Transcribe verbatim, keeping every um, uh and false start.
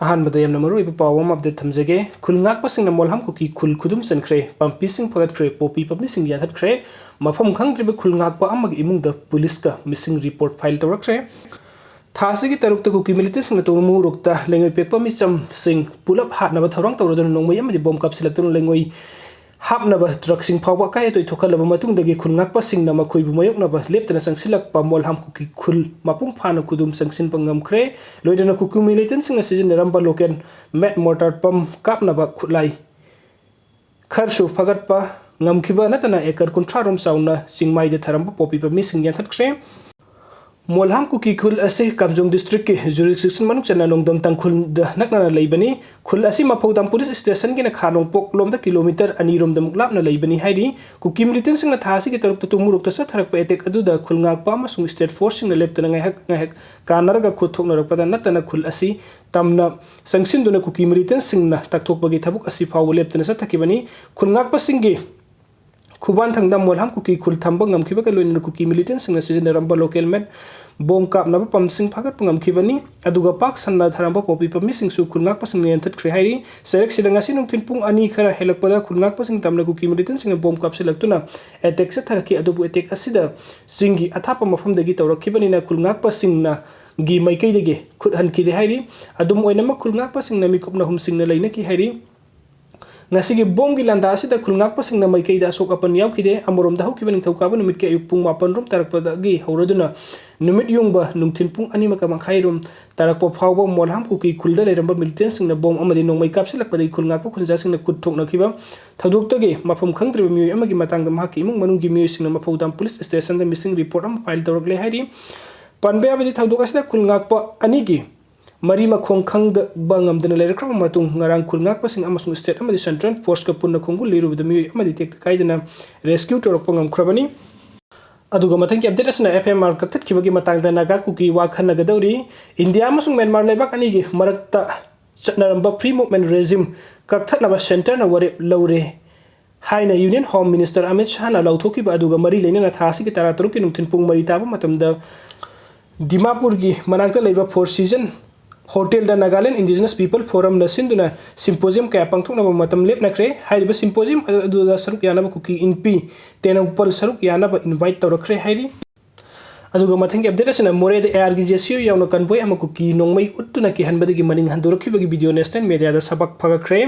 ꯑꯍꯥꯟꯕꯗ ꯌꯥꯝꯅ ꯃꯔꯨꯑꯣꯏꯕ ꯄꯥꯎ ꯑꯃ ꯑꯞꯗꯦꯠ ꯊꯝꯖꯒꯦ꯫ ꯈꯨꯜ ꯉꯥꯛꯄꯁꯤꯡꯅ ꯃꯣꯜꯍꯥꯝ ꯀꯨꯀꯤ ꯈꯨꯜ ꯈꯨꯗꯨꯝ ꯆꯟꯈ꯭ꯔꯦ, ꯄꯥꯝꯕꯤꯁꯤꯡ ꯐꯒꯠꯈ꯭ꯔꯦ, ꯄꯣꯄꯤ ꯄꯥꯝꯕꯤꯁꯤꯡ ꯌꯥꯟꯊꯠꯈ꯭ꯔꯦ꯫ ꯃꯐꯝ ꯈꯪꯗ꯭ꯔꯤꯕ ꯈꯨꯜ ꯉꯥꯛꯄ ꯑꯃꯒꯤ ꯏꯃꯨꯡꯗ ꯄꯨꯂꯤꯁꯀ ꯃꯤꯁꯤꯡ ꯔꯤꯄꯣꯔꯠ ꯐꯥꯏꯜ ꯇꯧꯔꯛꯈ꯭ꯔꯦ꯫ ꯊꯥ ꯑꯁꯤꯒꯤ ꯇꯔꯨꯛꯇ ꯀꯨꯀꯤ ꯃꯤꯂꯤꯇꯦꯟꯁꯤꯡꯅ ꯇꯨꯃꯨꯔꯣꯛꯇ ꯂꯩꯉꯣꯏ ꯄꯦꯛꯄ ꯃꯤꯆꯝꯁꯤꯡ ꯄꯨꯂꯞ ꯍꯥꯠꯅꯕ ꯊꯧꯔꯥꯡ ꯇꯧꯔꯗꯨꯅ ꯅꯣꯡꯃꯩ ꯑꯃꯗꯤ ꯕꯣꯝ ꯀꯥꯞꯁꯤꯜꯂꯛꯇꯨꯅ ꯂꯩꯉꯣꯏ ꯍꯥꯞꯅꯕ ꯇ꯭ꯔꯛꯁꯤꯡ ꯐꯥꯎꯕ ꯑꯀꯥꯏ ꯑꯇꯣꯏ ꯊꯣꯛꯍꯜꯂꯕ ꯃꯇꯨꯡꯗꯒꯤ ꯈꯨꯜ ꯉꯥꯛꯄꯁꯤꯡꯅ ꯃꯈꯣꯏꯕꯨ ꯃꯥꯌꯣꯛꯅꯕ ꯂꯦꯞꯇꯅ ꯆꯪꯁꯤꯜꯂꯛꯄ ꯃꯣꯜꯍꯥꯝ ꯀꯨꯀꯤ ꯈꯨꯜ ꯃꯄꯨꯡ ꯐꯥꯅ ꯈꯨꯗꯨꯝ ꯆꯪꯁꯤꯟꯕ ꯉꯝꯈ꯭ꯔꯦ꯫ ꯂꯣꯏꯅꯅ ꯀꯨꯀꯤ ꯃꯤꯂꯤꯇꯦꯟꯁꯤꯡꯅ ꯁꯤꯖꯤꯟꯅꯔꯝꯕ ꯂꯣꯀꯦꯜ ꯃꯦꯠ ꯃꯣꯔꯇꯥꯔ ꯄꯝ ꯀꯥꯞꯅꯕ ꯈꯨꯠꯂꯥꯏ ꯈꯔꯁꯨ ꯐꯒꯠꯄ ꯉꯝꯈꯤꯕ ꯅꯠꯇꯅ ꯑꯦꯀꯔ ꯀꯨꯟꯊ꯭ꯔꯥ ꯔꯣꯝ ꯆꯥꯎꯅ ꯆꯤꯡꯃꯥꯏꯗ ꯊꯥꯔꯝꯕ ꯄꯣꯄꯤ ꯄꯥꯝꯕꯤꯁꯤꯡ ꯌꯥꯟꯊꯠꯈ꯭ꯔꯦ꯫ ꯃꯣꯜꯍꯥꯝ ꯀꯨꯀꯤ ꯈꯨꯜ ꯑꯁꯤ ꯀꯥꯝꯖꯣꯡ ꯗꯤꯁꯇ꯭ꯔꯤꯛꯀꯤ ꯖꯨꯔꯤꯁꯗꯤꯛꯁꯟ ꯃꯅꯨꯡ ꯆꯟꯅ ꯅꯣꯡꯗꯝ ꯇꯥꯡꯈꯨꯜꯗ ꯅꯛꯅꯅ ꯂꯩꯕꯅꯤ꯫ ꯈꯨꯜ ꯑꯁꯤ ꯃꯐꯧꯗꯥꯝ ꯄꯨꯂꯤꯁ ꯁ꯭ꯇꯦꯁꯟꯒꯤꯅ ꯈꯥ ꯅꯣꯡꯄꯣꯛ ꯂꯣꯝꯗ ꯀꯤꯂꯣꯃꯤꯇꯔ ꯑꯅꯤꯔꯣꯝꯗꯃꯨꯛ ꯂꯥꯞꯅ ꯂꯩꯕꯅꯤ ꯍꯥꯏꯔꯤ꯫ ꯀꯨꯀꯤ ꯃꯤꯂꯤꯇꯦꯟꯁꯤꯡꯅ ꯊꯥ ꯑꯁꯤꯒꯤ ꯇꯔꯨꯛꯇ ꯇꯨꯃꯨꯔꯣꯛꯇ ꯆꯠꯊꯔꯛꯄ ꯑꯦꯇꯦꯛ ꯑꯗꯨꯗ ꯈꯨꯜ ꯉꯥꯛꯄ ꯑꯃꯁꯨꯡ ꯁ꯭ꯇꯦꯠ ꯐꯣꯔꯁꯁꯤꯡꯅ ꯂꯦꯞꯇꯅ ꯉꯥꯏꯍꯥꯛ ꯉꯥꯏꯍꯥꯛ ꯀꯥꯟꯅꯔꯒ ꯈꯨꯠ ꯊꯣꯛꯅꯔꯛꯄꯗ ꯅꯠꯇꯅ ꯈꯨꯜ ꯑꯁꯤ ꯇꯝꯅ ꯆꯪꯁꯤꯟꯗꯨꯅ ꯀꯨꯀꯤ ꯃꯤꯂꯤꯇꯦꯟꯁꯤꯡꯅ ꯇꯛꯊꯣꯛꯄꯒꯤ ꯊꯕꯛ ꯑꯁꯤ ꯐꯥꯎꯕ ꯂꯦꯞꯇꯅ ꯆꯠꯊꯈꯤꯕꯅꯤ꯫ ꯈꯨꯜ ꯉꯥꯛꯄꯁꯤꯡꯒꯤ ꯈꯨꯕꯥꯟ ꯊꯪꯗ ꯃꯣꯜꯍꯥꯝ ꯀꯨꯀꯤ ꯈꯨꯜ ꯊꯝꯕ ꯉꯝꯈꯤꯕꯒ ꯂꯣꯏꯅꯅ ꯀꯨꯀꯤ ꯃꯤꯂꯤꯇꯦꯟꯁꯤꯡꯅ ꯁꯤꯖꯤꯟꯅꯔꯝꯕ ꯂꯣꯀꯦꯜ ꯃꯦꯠ ꯕꯣꯝ ꯀꯥꯞꯅꯕ ꯄꯝꯁꯤꯡ ꯐꯥꯒꯠꯄ ꯉꯝꯈꯤꯕꯅꯤ꯫ ꯑꯗꯨꯒ ꯄꯥꯛ ꯁꯟꯅ ꯊꯥꯔꯝꯕ ꯄꯣꯄꯤ ꯄꯥꯝꯕꯤꯁꯤꯡꯁꯨ ꯈꯨꯜ ꯉꯥꯛꯄꯁꯤꯡꯅ ꯌꯥꯟꯊꯠꯈ꯭ꯔꯦ ꯍꯥꯏꯔꯤ꯫ ꯆꯩꯔꯛꯁꯤꯗ ꯉꯁꯤ ꯅꯨꯡꯊꯤꯜ ꯄꯨꯡ ꯑꯅꯤ ꯈꯔ ꯍꯦꯜꯂꯛꯄꯗ ꯈꯨꯜ ꯉꯥꯛꯄꯁꯤꯡ ꯇꯝꯅ ꯀꯨꯀꯤ ꯃꯤꯂꯤꯇꯦꯟꯁꯤꯡꯅ ꯕꯣꯝ ꯀꯥꯞꯁꯤꯜꯂꯛꯇꯨꯅ ꯑꯦꯇꯦꯛ ꯆꯠꯊꯔꯛꯈꯤ꯫ ꯑꯗꯨꯕꯨ ꯑꯦꯇꯦꯛ ꯑꯁꯤꯗ ꯆꯤꯡꯒꯤ ꯑꯊꯥꯞꯄ ꯃꯐꯝꯗꯒꯤ ꯇꯧꯔꯛꯈꯤꯕꯅꯤꯅ ꯈꯨꯜ ꯉꯥꯛꯄꯁꯤꯡꯅ ꯒꯤ ꯃꯥꯏꯀꯩꯗꯒꯤ ꯈꯨꯠ ꯍꯟꯈꯤꯗꯦ ꯍꯥꯏꯔꯤ꯫ ꯑꯗꯨꯝ ꯑꯣꯏꯅꯃꯛ ꯈꯨꯜ ꯉꯥꯛꯄꯁꯤꯡꯅ ꯃꯤꯀꯨꯞꯅ ꯍꯨꯝꯁꯤꯡꯅ ꯂꯩꯅꯈꯤ ꯍꯥꯏꯔꯤ꯫ ꯉꯁꯤꯒꯤ ꯕꯣꯝꯒꯤ ꯂꯥꯟꯗꯥ ꯑꯁꯤꯗ ꯈꯨꯜ ꯉꯥꯛꯄꯁꯤꯡꯅ ꯃꯥꯏꯀꯩꯗ ꯑꯁꯣꯛ ꯑꯄꯟ ꯌꯥꯎꯈꯤꯗꯦ꯫ ꯑꯃꯔꯣꯝꯗ ꯍꯧꯈꯤꯕ ꯅꯤꯡꯊꯧꯀꯥꯕ ꯅꯨꯃꯤꯠꯀꯤ ꯑꯌꯨꯛ ꯄꯨꯡ ꯃꯥꯄꯟ ꯔꯣꯝ ꯇꯥꯔꯛꯄꯗꯒꯤ ꯍꯧꯔꯗꯨꯅ ꯅꯨꯃꯤꯠ ꯌꯨꯡꯕ ꯅꯨꯡꯊꯤꯜ ꯄꯨꯡ ꯑꯅꯤ ꯃꯈꯥꯏ ꯔꯣꯝ ꯇꯥꯔꯛꯄ ꯐꯥꯎꯕ ꯃꯣꯜꯍꯥꯝ ꯀꯨꯀꯤ ꯈꯨꯜꯗ ꯂꯩꯔꯝꯕ ꯃꯤꯂꯤꯇꯦꯟꯁꯤꯡꯅ ꯕꯣꯝ ꯑꯃꯗꯤ ꯅꯣꯡꯃꯩ ꯀꯥꯞꯁꯤꯜꯂꯛꯄꯗꯒꯤ ꯈꯨꯜ ꯉꯥꯛꯄ ꯈꯨꯟꯖꯥꯁꯤꯡꯅ ꯈꯨꯠ ꯊꯣꯛꯅꯈꯤꯕ ꯊꯧꯗꯣꯛꯇꯒꯤ ꯃꯐꯝ ꯈꯪꯗ꯭ꯔꯤꯕ ꯃꯤꯑꯣꯏ ꯑꯃꯒꯤ ꯃꯇꯥꯡꯗ ꯃꯍꯥꯛꯀꯤ ꯏꯃꯨꯡ ꯃꯅꯨꯡꯒꯤ ꯃꯤꯑꯣꯏꯁꯤꯡꯅ ꯃꯐꯧꯗꯥꯝ ꯄꯨꯂꯤꯁ ꯁ꯭ꯇꯦꯁꯟꯗ ꯃꯤꯁꯤꯡ ꯔꯤꯄꯣꯔꯠ ꯑꯃ ꯐꯥꯏꯜ ꯇꯧꯔꯛꯂꯦ ꯍꯥꯏꯔꯤ꯫ ꯄꯟꯕ ꯌꯥꯕꯗꯤ ꯊꯧꯗꯣꯛ ꯑꯁꯤꯗ ꯈꯨꯜ ꯉꯥꯛꯄ ꯑꯅꯤꯒꯤ ꯃꯔꯤ ꯃꯈꯣꯡ ꯈꯪꯗꯕ ꯉꯝꯗꯅ ꯂꯩꯔꯛꯈ꯭ꯔꯕ ꯃꯇꯨꯡ ꯉꯔꯥꯡ ꯈꯨꯜ ꯉꯥꯛꯄꯁꯤꯡ ꯑꯃꯁꯨꯡ ꯁ꯭ꯇꯦꯠ ꯑꯃꯗꯤ ꯁꯦꯟꯇ꯭ꯔꯦꯜ ꯐꯣꯔꯁꯀ ꯄꯨꯟꯅ ꯈꯣꯡꯒꯨꯜ ꯂꯤꯔꯨꯕꯗ ꯃꯤꯑꯣꯏ ꯑꯃꯗꯤ ꯇꯦꯛꯇ ꯀꯥꯏꯗꯅ ꯔꯦꯁꯀ꯭ꯌꯨ ꯇꯧꯔꯛꯄ ꯉꯝꯈ꯭ꯔꯕꯅꯤ꯫ ꯑꯗꯨꯒ ꯃꯊꯪꯒꯤ ꯑꯞꯗꯦꯠ ꯑꯁꯤꯅ ꯑꯦꯐ ꯑꯦꯝ ꯑꯥꯔ ꯀꯛꯊꯠꯈꯤꯕꯒꯤ ꯃꯇꯥꯡꯗ ꯅꯥꯒꯥ ꯀꯨꯀꯤ ꯋꯥ ꯈꯟꯅꯒꯗꯧꯔꯤ꯫ ꯏꯟꯗꯤꯌꯥ ꯑꯃꯁꯨꯡ ꯃ꯭ꯌꯥꯟꯃꯥꯔ ꯂꯩꯕꯥꯛ ꯑꯅꯤꯒꯤ ꯃꯔꯛꯇ ꯆꯠꯅꯔꯝꯕ ꯐ꯭ꯔꯤ ꯃꯨꯚꯃꯦꯟ ꯔꯦꯖꯤꯝ ꯀꯛꯊꯠꯅꯕ ꯁꯦꯟꯇꯔꯅ ꯋꯥꯔꯦꯞ ꯂꯧꯔꯦ ꯍꯥꯏꯅ ꯌꯨꯅꯤꯌꯟ ꯍꯣꯝ ꯃꯤꯅꯤꯁꯇꯔ ꯑꯃꯤꯠ ꯁꯥꯍꯅ ꯂꯥꯎꯊꯣꯛꯈꯤꯕ ꯑꯗꯨꯒ ꯃꯔꯤ ꯂꯩꯅꯅ ꯊꯥ ꯑꯁꯤꯒꯤ ꯇꯔꯥꯇꯔꯨꯛꯀꯤ ꯅꯨꯡꯊꯤꯜ ꯄꯨꯡ ꯃꯔꯤ ꯇꯥꯕ ꯃꯇꯝꯗ ꯗꯤꯃꯥꯄꯨꯔꯒꯤ ꯃꯅꯥꯛꯇ ꯂꯩꯕ ꯐꯣꯔ ꯁꯤꯖꯟ ꯍꯣꯇꯦꯜꯗ Nagaland Indigenous People Forumꯅ ꯁꯤꯟꯗꯨꯅ symposium ꯀꯌꯥ ꯄꯥꯡꯊꯣꯛꯅꯕ ꯃꯇꯝ ꯂꯦꯞꯅꯈ꯭ꯔꯦ꯫ ꯍꯥꯏꯔꯤꯕ symposium ꯑꯗꯨꯗ ꯁꯔꯨꯛ ꯌꯥꯅꯕ ꯀꯨꯀꯤ ꯏꯟꯄꯤ ꯇꯦꯡꯅꯧꯄꯜ ꯁꯔꯨꯛ ꯌꯥꯅꯕ invite ꯇꯧꯔꯛꯈ꯭ꯔꯦ ꯍꯥꯏꯔꯤ꯫ ꯑꯗꯨꯒ ꯃꯊꯪꯒꯤ update ꯑꯁꯤꯅ ꯃꯣꯔꯦꯗ ARꯒꯤ JCO ꯌꯥꯎꯅ convoy ꯑꯃ ꯀꯨꯀꯤ ꯅꯣꯡꯃꯩ ꯎꯠꯇꯨꯅ ꯀꯤꯍꯟꯕꯗꯒꯤ ꯃꯅꯤꯡ ꯍꯟꯗꯣꯔꯛꯈꯤꯕꯒꯤ video national mediaꯗ ꯁꯛꯄꯥꯛ ꯐꯥꯒꯠꯈ꯭ꯔꯦ꯫